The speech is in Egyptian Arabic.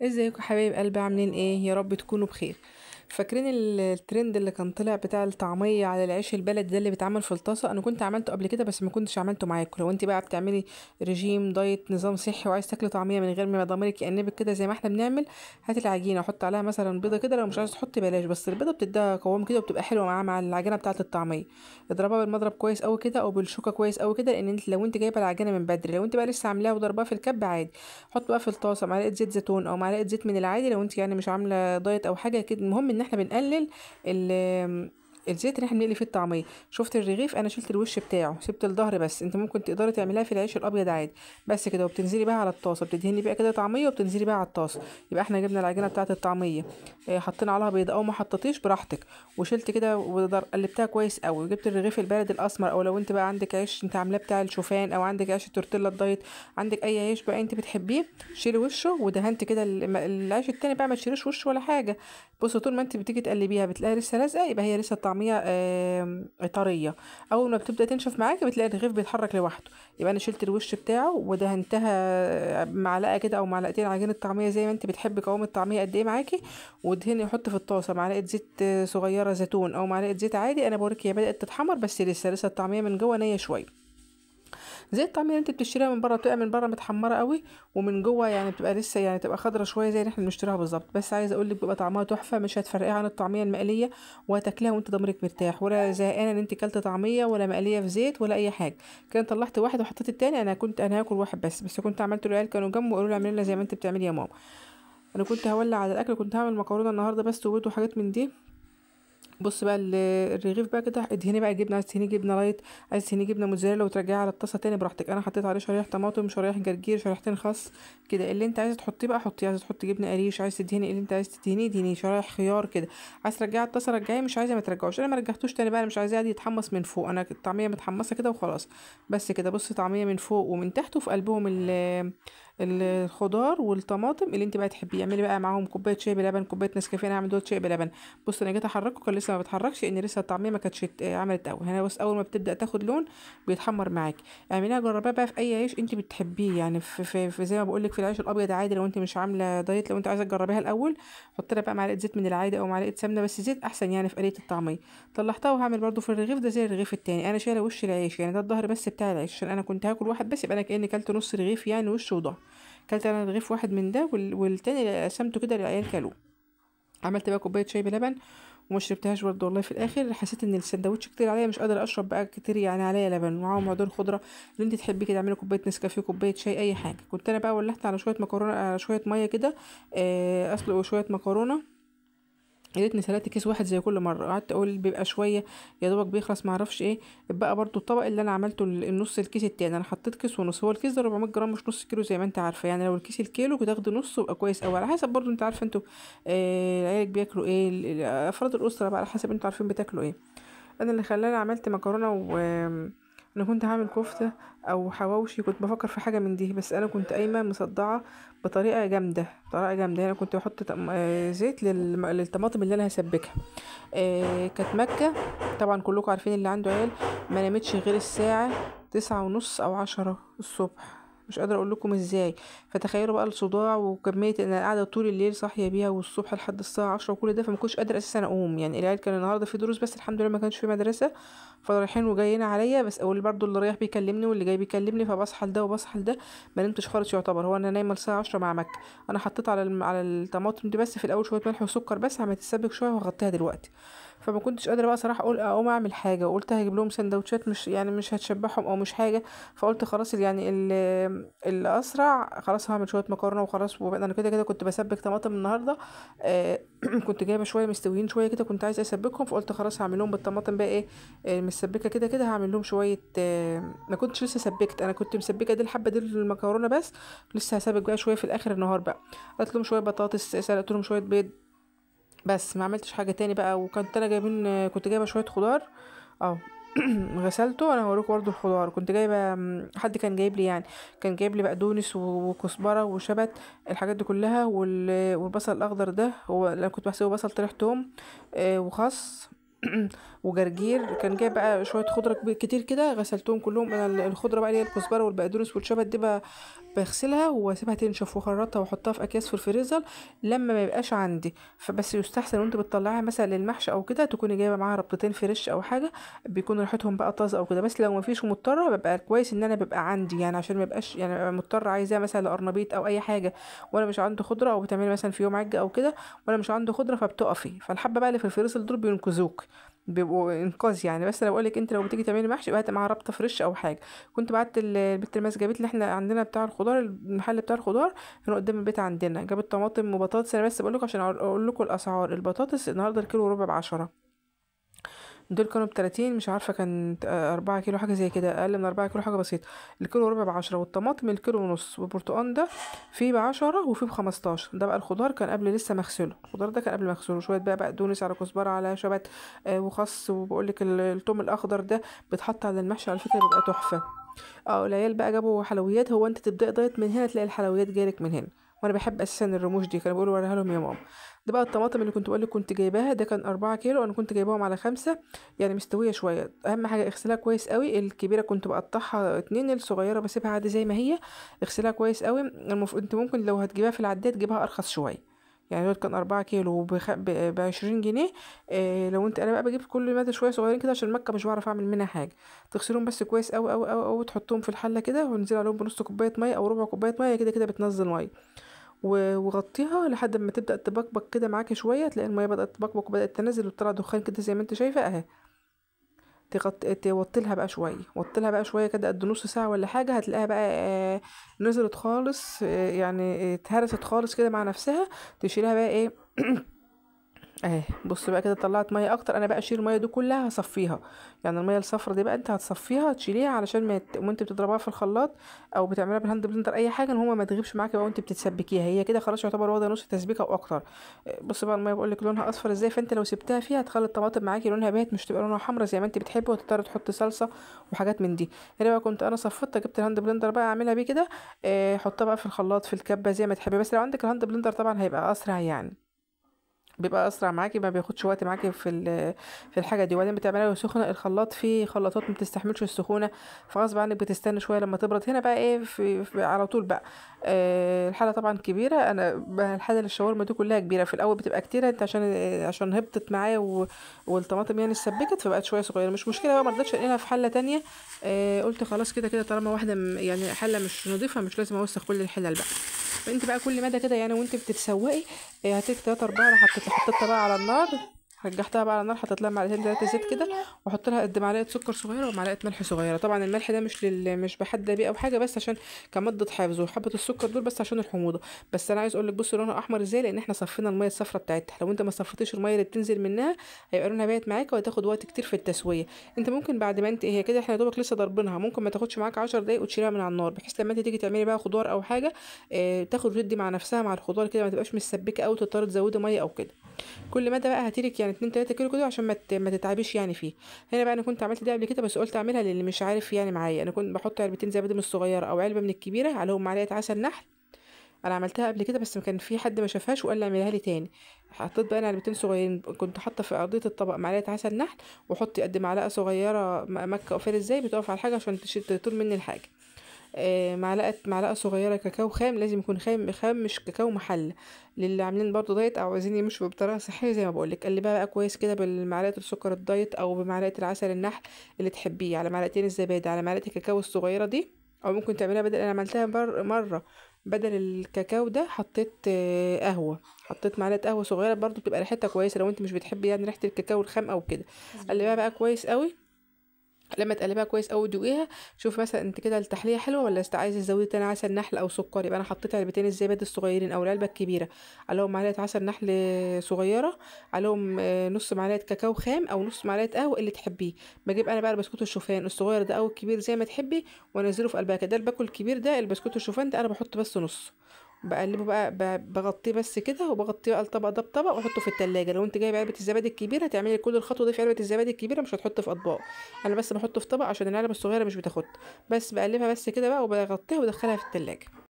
ازيكم حبايب قلبي؟ عاملين ايه؟ يا رب تكونوا بخير. فاكرين الترند اللي كان طلع بتاع الطعمية على العيش البلدي ده اللي بيتعمل في الطاسه؟ انا كنت عملته قبل كده بس ما كنتش عملته معاكم. لو انت بقى بتعملي رجيم diet نظام صحي وعايز تاكلي طعميه من غير ما ضميرك يأنبك كده زي ما احنا بنعمل، هاتي العجينة وحط عليها مثلا بيضة كده، لو مش عايزه تحطي بلاش، بس البيضة بتديها قوام كده وبتبقى حلوة معاها مع العجينة بتاعه الطعمية. اضربها بالمضرب كويس قوي كده او بالشوكة كويس قوي كده، لان انت لو انت جايبه العجينة من بدري، لو انت بقى لسه عاملاها وضربها في الكب عادي، حط بقى في الطاسه معلقه زيت زيتون او معلقه زيت من العادي لو انت يعني مش عامله diet او حاجة كده. المهم ان احنا بنقلل الزيت اللي احنا بنقلي فيه الطعمية. شفت الرغيف؟ انا شلت الوش بتاعه، سبت الظهر بس. انت ممكن تقدري تعمليها في العيش الابيض عادي بس كده، وبتنزلي بقى على الطاسه، بتدهني بقى كده طعميه وبتنزلي بقى على الطاسه. يبقى احنا جبنا العجينة بتاعه الطعمية، اه حطينا عليها بيض او ما حطيتيش براحتك، وشلت كده وقلبتها كويس قوي، وجبت الرغيف البلدي الاسمر، او لو انت بقى عندك عيش انت عاملاه بتاع الشوفان، او عندك عيش التورتيلا ال diet، عندك اي عيش بقى انت بتحبيه، شيلي وشه ودهنت كده العيش التاني بقى، ما تشيليش وشه ولا حاجة. بصي طول ما انت بتيجي تقلبيها بتلاقيها لسه لازقه، يبقى هي لسه الطعمية طرية. اول ما بتبدا تنشف معاكي بتلاقي الرغيف بيتحرك لوحده. يبقى انا شلت الوش بتاعه ودهنتها معلقه كده او معلقتين عجينه طعميه زي ما انت بتحبي قوام الطعمية قد ايه معاكي، ودهني حط في الطاسه معلقه زيت صغيرة زيتون او معلقه زيت عادي. انا بوريك هي بدات تتحمر بس لسه الطعمية من جوه نيه شوية، زي الطعمية اللي انت بتشتريها من بره، بتبقى من بره متحمره قوي ومن جوه يعني بتبقى لسه يعني تبقى خضرة شوية زي اللي احنا بنشتريها بالظبط. بس عايزه اقول لك بيبقى طعمها تحفة، مش هتفرقيها عن الطعمية المقليه، وهتاكليها وانت ضميرك مرتاح، ولا زهقانه ان انت كلت طعميه ولا مقلية في زيت ولا اي حاجة. كان طلعت واحد وحطيت التاني، انا كنت هاكل واحد بس كنت عملته العيال كانوا جنبه وقالوا لي اعملي لنا زي ما انت بتعملي يا ماما. انا كنت هولع على الاكل، كنت هعمل مكرونه النهارده بس وبيض وحاجات من دي. بص بقى الرغيف بقى كده ادهني بقى جبنه، عايز تدهني جبنه light، عايز تدهني جبنه موتزاريلا وترجعيها على الطاسه تاني براحتك. انا حطيت عليه شرايح طماطم، شرايح جرجير، شريحتين خس كده، اللي انت عايزه تحطيه بقى حطيه. عايزه تحطي جبنه قريش، عايزه تدهني اللي انت عايزه تدهنيه دهنية، شرايح خيار كده. عايز ترجعي على الطاسه رجعية، مش عايزه ما ترجعوش. انا ما رجعتوش تاني بقى، انا مش عايزاه يتحمص من فوق، انا الطعمية متحمصه كده وخلاص بس كده. بصي طعميه من فوق ومن تحت، وفي قلبهم الخضار والطماطم اللي انت بقى تحبيه. اعملي بقى معاهم كوباية شاي بلبن، كوباية نسكافيه. انا هعمل دول شاي بلبن. بص انا جيت احركه كان لسه ما بتحركش، لان لسه الطعمية ما كانتش عملت قوي. هنا بص اول ما بتبدا تاخد لون بيتحمر معاكي. اعمليها جربيها بقى في اي عيش انت بتحبيه، يعني في زي ما بقول لك في العيش الابيض عادي لو انت مش عامله diet، لو انت عايزه تجربيها الاول حطي لها بقى معلقه زيت من العادي او معلقه سمنه، بس زيت احسن يعني في قليه الطعمية. طلعتها وهعمل برده في الرغيف ده زي الرغيف التاني. انا شايله وش العيش، يعني ده الظهر بس بتاع العيش، عشان انا كنت هاكل واحد بس، يبقى انا كاني كلت نص رغيف يعني وش وظهر. كلت انا رغيف واحد من ده والتاني قسمته كده للعيال كلوه. عملت بقى كوباية شاي بلبن وما شربتهاش برده والله. في الاخر حسيت ان السندوتش كتير عليا، مش قادرة اشرب بقى كتير يعني، عليا لبن ومعاهم عضور خضرة اللي انت تحبي كده. اعملي كوباية نسكافيه، كوباية شاي، اي حاجة. كنت انا بقى ولعت على شوية مكرونه، على شوية مية كده، اسلق شوية مكرونه. يا ريتني سلقت كيس واحد زي كل مرة، قعدت اقول بيبقى شوية يا دوبك بيخلص ما اعرفش ايه. بقى برضو الطبق اللي انا عملته النص الكيس التاني، انا حطيت كيس ونص، هو الكيس ده 400 جرام مش نص كيلو زي ما انت عارفه، يعني لو الكيس الكيلو بتاخدي نص يبقى كويس قوي، على حسب برضو انت عارفه انتوا عيالك بياكلوا ايه، افراد الاسرة بقى على حسب انتوا عارفين بتاكلوا ايه. انا اللي خلاني عملت مكرونه و انا كنت هعمل كفته او حواوشي، كنت بفكر في حاجة من دي، بس انا كنت قايمة مصدعه بطريقة جامدة، بطريقة جامدة. انا كنت بحط زيت للطماطم اللي انا هسبكها. كانت مكة طبعا كلكم عارفين اللي عنده عيال، ما نامتش غير الساعة 9:30 او 10 الصبح، مش قادرة اقول لكم ازاي. فتخيلوا بقى الصداع وكمية ان انا قاعدة طول الليل صاحية بيها والصبح لحد الساعة 10 وكل ده، فما كنتش قادرة اساسا اقوم. يعني العيال كان النهارده في دروس بس الحمد لله ما كانش في مدرسه، فرايحين وجايين عليا، بس اقول برضو اللي رايح بيكلمني واللي جاي بيكلمني، فبصحى لده وبصحى لده، ما نمتش خالص يعتبر. هو انا نايمة الساعة 10 مع مكة. انا حطيت على الطماطم دي بس في الاول شوية ملح وسكر بس، عم تتسبك شوية وهغطيها دلوقتي. فما كنتش قادرة بقى صراحة اقول اقوم اعمل حاجة، وقلت هجيب لهم سندوتشات مش يعني مش هتشبعهم او مش حاجة، فقلت خلاص يعني الاسرع خلاص هعمل شوية مكرونه وخلاص. انا كده كده كنت بسبك طماطم النهارده، كنت جايبه شوية مستويين شوية كده، كنت عايزه اسبكهم، فقلت خلاص هعمل لهم بالطماطم بقى ايه مسبكه كده كده، هعمل لهم شوية. ما كنتش لسه سبكت، انا كنت مسبكه دي الحبة دي المكرونه بس، لسه هسبك بقى شوية في الاخر النهار بقى. قلت لهم شوية بطاطس، سلقت لهم شوية بيض بس، ما عملتش حاجة تاني بقى. وكنت انا جايبين، كنت جايبه شوية خضار غسلته. انا هوريكم برضو الخضار، كنت جايبه، حد كان جايب لي يعني، كان جايب لي بقدونس وكزبره وشبت، الحاجات دي كلها، والبصل الاخضر ده هو اللي انا كنت بحسبه بصل، طلع توم وخس وجرجير. كان جايب بقى شوية خضرة كتير كده، غسلتهم كلهم. انا الخضرة بقى اللي هي الكزبره والبقدونس والشبت دي بغسلها واسيبها تنشف واخرطها واحطها في اكياس في الفريزر لما ما يبقاش عندي. فبس يستحسن وانت بتطلعيها مثلا للمحشي او كده تكوني جايبه معاها ربطتين fresh او حاجة، بيكون ريحتهم بقى طازة او كده. بس لو ما فيش مضطرة ببقى كويس ان انا ببقى عندي، يعني عشان ما يبقاش يعني مضطرة عايزاها مثلا لقرنبيط او اي حاجة وانا مش عندي خضرة، او بتعملي مثلا في يوم عجة او كده وانا مش عندي خضرة، فبتقفي. فالحبه بقى اللي في الفريزر دول بينقذوك، بيبقوا انقاذ يعني. بس انا بقول لك انت لو بتيجي تعملي محشي يبقى هات معاها ربطه fresh او حاجة. كنت بعت البت الماس جابت لي، احنا عندنا بتاع الخضار، المحل بتاع الخضار هنا قدام البيت عندنا، جابت طماطم وبطاطس. انا بس بقول لكم عشان اقول لكم الاسعار. البطاطس النهارده الكيلو وربع ب10، دول كانوا ب30، مش عارفه كان 4 كيلو حاجة زي كده، اقل من 4 كيلو حاجة بسيطة. الكيلو وربع ب10، والطماطم الكيلو ونص، والبرتقان ده فيه ب10 وفيه ب15. ده بقى الخضار كان قبل لسه ما اغسله، الخضار ده كان قبل ما اغسله، شوية بقى بقدونس على كزبره على شبت وخس. وبقول لك الثوم الاخضر ده بيتحط على المحشي على فكرة بيبقى تحفة. العيال بقى جابوا حلويات. هو انت تبداي diet من هنا تلاقي الحلويات جايلك من هنا، وانا بحب اساسا الرموش دي، كانوا بيقولوا وريها لهم يا ماما. ده بقى الطماطم اللي كنت بقولك كنت جايباها، ده كان 4 كيلو، انا كنت جايباهم على 5، يعني مستوية شوية. اهم حاجة اغسلها كويس قوي. الكبيرة كنت بقطعها 2، الصغيرة بسيبها عادي زي ما هي، اغسلها كويس قوي. المفروض انت ممكن لو هتجيبها في العداد تجيبها ارخص شوية، يعني دول كان 4 كيلو ب20 جنيه. لو انت، انا بقى بجيب كل مادة شوية صغيرين كده عشان المكة مش بعرف اعمل منها حاجة. تغسلهم بس كويس قوي قوي قوي قوي، تحطهم في الحلة كده وننزل عليهم بنص كوباية مية او ربع كوباية مية، كده كده بتنزل مية، وغطيها لحد ما تبدا تبقبق كده معاكي شوية. تلاقي المية بدات تبقبق وبدات تنزل وتطلع دخان كده زي ما انت شايفه اهي. توطي لها بقى شوية، وطي لها بقى شوية كده قد نص ساعة ولا حاجة، هتلاقيها بقى نزلت خالص، يعني اتهرست خالص كده مع نفسها. تشيلها بقى ايه اهي، بص بقى كده طلعت مية اكتر. انا بقى اشيل المية دي كلها هصفيها، يعني المية الصفرا دي بقى انت هتصفيها تشيليها علشان ما وانت بتضربها في الخلاط او بتعملها بال hand blender اي حاجة، ان هو ما تغيبش معاكي بقى وانت بتتسبكيها. هي كده خلاص يعتبر واخده نص تسبيكه او اكتر. بص بقى المية بقول لك لونها اصفر ازاي، فانت لو سبتها فيها هتخلي الطماطم معاكي لونها باهت، مش تبقى لونها حمرا زي ما انت بتحبي، وتضطر تحط صلصه وحاجات من دي. هنا بقى كنت انا صفيتها، جبت ال hand blender بقى اعملها بيه كده، حطها بقى في الخلاط في الكبه زي ما تحبي. بس لو عندك ال hand blender طبعا هيبقى اسرع، يعني بيبقى اسرع معاكي، ما بياخدش وقت معاكي في الحاجة دي. وبعدين بتعملها سخنة، الخلاط فيه خلاطات ما بتستحملش السخونه، فغصب عنك بتستنى شوية لما تبرد. هنا بقى ايه في على طول بقى. الحلة طبعا كبيرة، انا الحلة للشاورما دي كلها كبيرة، في الاول بتبقى كتيرة انت عشان هبطت معايا والطماطم يعني اتسبكت، فبقت شوية صغيرة، مش مشكلة بقى، ما رضيتش انقلها في حله تانية. قلت خلاص كده كده طالما واحدة يعني حله مش نظيفة مش لازم اوسخ كل الحلل بقى. فانت بقى كل مدى كده يعني وانت بتتسوقي هاتلك 3 4. انا حطيتها بقى على النار، رجعتها بقى على النار، حطيت لها معلقتين 3 زيت كده، واحط لها قد معلقه سكر صغيرة ومعلقة ملح صغيرة. طبعا الملح ده مش بحدى بيه او حاجة، بس عشان كمادة حفظ، وحبه السكر دول بس عشان الحموضة. بس انا عايز اقول لك بصي لونها احمر ازاي، لان احنا صفينا المية الصفرا بتاعتها. لو انت ما صفيتيش المية اللي بتنزل منها هيبقى لونها باهت معاك، وهتاخد وقت كتير في التسوية. انت ممكن بعد ما انت هي كده احنا يا دوبك لسه ضاربينها، ممكن ما تاخدش معاك 10 دقايق وتشيلها من على النار، بحيث لما انت تيجي تعملي بقى خضار او حاجة تاخد وتدي مع نفسها مع الخضار كده، ما تبقاش مسبكه او تضطر تزودي مية او كده. كل مدى بقى هاتيلك يعني 2 3 كيلو كده عشان ما تتعبيش يعني فيه. هنا بقى انا كنت عملت ده قبل كده، بس قلت اعملها للي مش عارف يعني معايا. انا كنت بحط علبتين زبادي من الصغيرة او علبة من الكبيرة، عليهم معلقه عسل نحل. انا عملتها قبل كده بس ما كان في حد ما شافهاش وقال لي اعملها لي تاني. حطيت بقى انا علبتين صغيرين، كنت حاطه في ارضية الطبق معلقه عسل نحل، وحطي قد معلقه صغيرة مكة وفير ازاي بتقف على الحاجة عشان تطول مني الحاجة. معلقه صغيرة كاكاو خام، لازم يكون خام خام مش كاكاو محلى، للي عاملين برضو diet او عايزين يمشوا بطريقة صحية زي ما بقولك. قلبها بقى كويس كده بالمعلقه السكر ال diet او بمعلقه العسل النحل اللي تحبيه، على معلقتين الزبادي، على معلقه الكاكاو الصغيرة دي، او ممكن تعمليها بدل، انا عملتها مرة بدل الكاكاو ده حطيت قهوة، حطيت معلقه قهوة صغيرة برضو بتبقى ريحتها كويسة لو انت مش بتحبي يعني ريحه الكاكاو الخام او كده. قلبها بقى كويس قوي، لما تقلبها كويس قوي دوقيها، شوف مثلا انت كده التحلية حلوة ولا عايزه تزودي تاني عسل نحل او سكر. يبقى انا حطيت علبتين الزبادي الصغيرين او العلبة الكبيرة، عليهم معلقه عسل نحل صغيرة، عليهم نص معلقه كاكاو خام او نص معلقه قهوة اللي تحبيه. بجيب انا بقى البسكوت الشوفان الصغير ده او الكبير زي ما تحبي، وانزله في قلبها كده. الباكو الكبير ده البسكوت الشوفان ده انا بحط بس نص، بقلبه بقى بغطيه بس كده، وبغطيه بقى الطبق ده بطبق واحطه في التلاجة. لو انت جايبه علبة الزبادي الكبيرة تعملي كل الخطوة دي في علبة الزبادي الكبيرة، مش هتحط في اطباق، انا بس بحطه في طبق عشان العلبة الصغيرة مش بتاخد. بس بقلبها بس كده بقى وبغطيها وبدخلها في التلاجة.